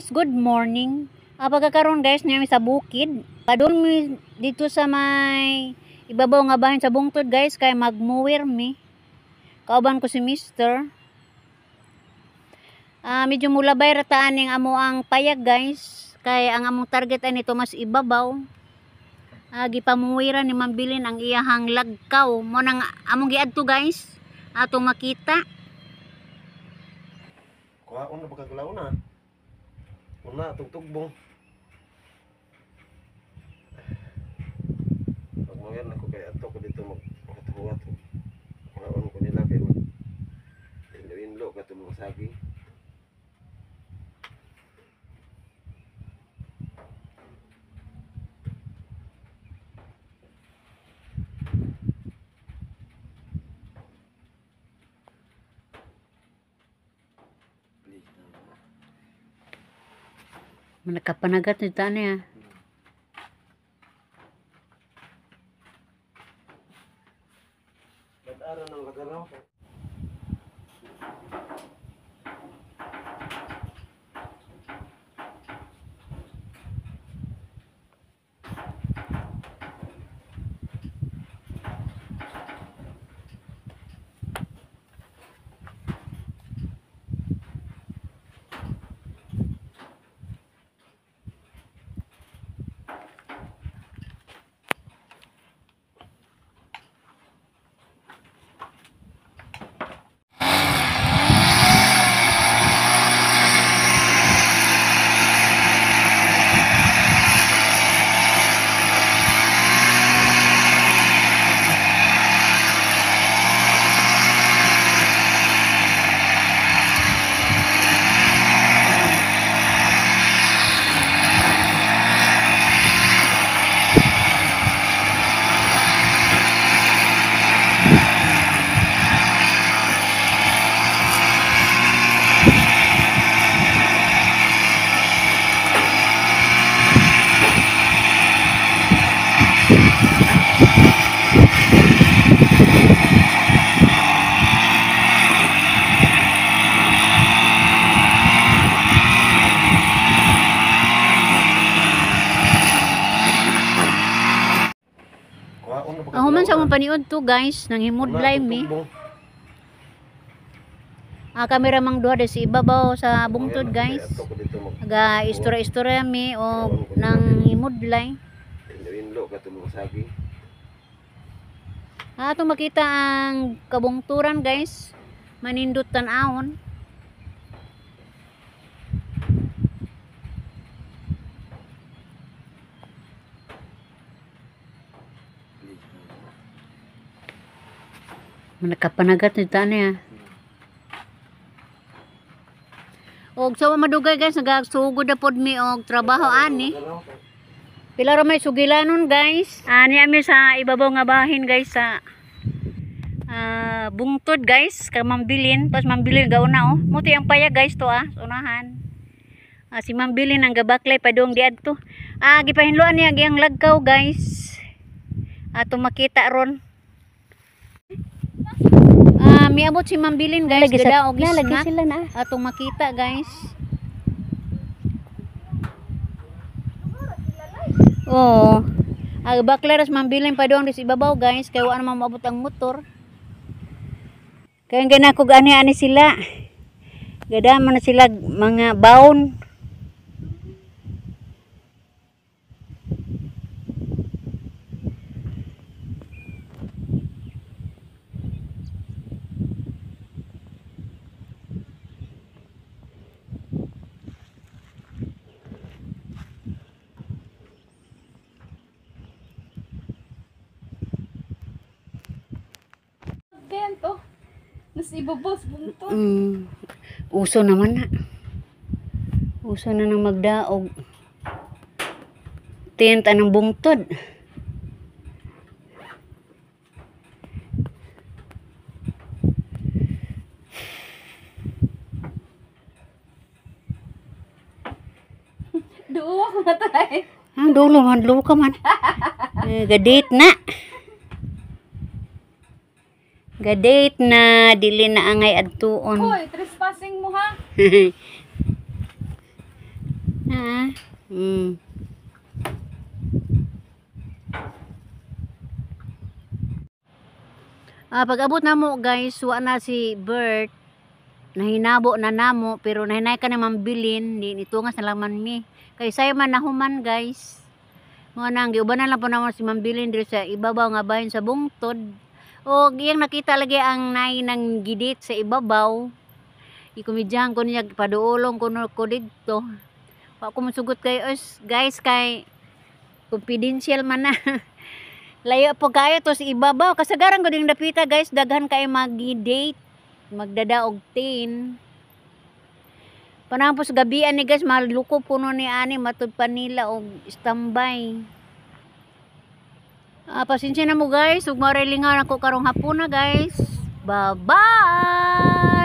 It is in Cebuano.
Guys, good morning. Pagkakaroon guys, niya sa bukid. Padung mi dito sa may ibabaw nga bahin sa bungtod guys, kay magmuwir mi. Kauban ko si Mister. Medyo mulabay ra ta aning amo ang payag guys, kay ang among target ay nito mas ibabaw. Gipamuwiran ni Mambilin ang iyahang lagkaw. Mo nang among giadto guys, atong makita. Kuhaon na pagkaglaw na. Una, tugtugbong. Pag mangyari na ko kay ato ko dito maghuwat. Kuhaon ko nila kay mag inlo ka itong mga saging. Nakapanagat nito ano ya. Nag-ara ng lagaraw. Human sa among paniud to guys, nang himudlay mi. Kamera mang duha sa ibabaw sa bungtod guys. Aga istorya-istorya mi og nang himudlay. Atong makita ang kabungturan guys, manindot tan-awon. Nakapanagat nito ano ya. Og sa madugay guys, nagsugod na pod mi og trabaho ani. Pila ra may sugilanon guys. Ani ami sa ibabaw nga bahin guys sa bungtod guys, kay Mambilin, pas Mambilin gauna oh. Muti ang payag guys to unahan. Si Mambilin ang gabaklay padung diadto. Gipahinloan niya ang lagkaw guys. Ato makita ron. Miabot si Mambilin guys, gada og snack sila na. Atong makita guys. Oo. Bakla ras Mambilin pa doon sa ibabaw guys, kay wa naman maabot ang motor. Kaya gana ko ani-ani sila. Gada man na sila mga baon. Bento. Mas ibabos bungtod. Uso naman na. Uso na nang magdaog. Tent anong bungtod. Duo ako na tayo. Dulo man, dulo ka man. Gadate na. Gadate na, dili na angay adtuon. Hoy, trespassing mo ha. Ha? Ah, pag-abot na mo guys, wa na si Bert. Nahinabo na namo pero nahinay ka na mambilin, di nitungas na lang man mi. Kay sayo man nahuman guys. Mo nang giubanan lang po namo si Mambilin diri sa ibabaw nga bahin sa bungtod. O iyang nakita lagi ang nay nang gidit sa ibabaw. Ikumidyahan ko niya paduolong ko no ko didto. Wa ko mosugot kay us guys kay confidential man na. Layo po kayo to sa ibabaw. Kasagaran ko ding dapita guys, daghan kay magi-date, magdadaog tin. Panahon po sa gabian ni guys, maluko puno ni ani matud pa nila og standby. Ah, pasensya na mo guys, ug marelingan ako karong hapon na guys. Bye-bye.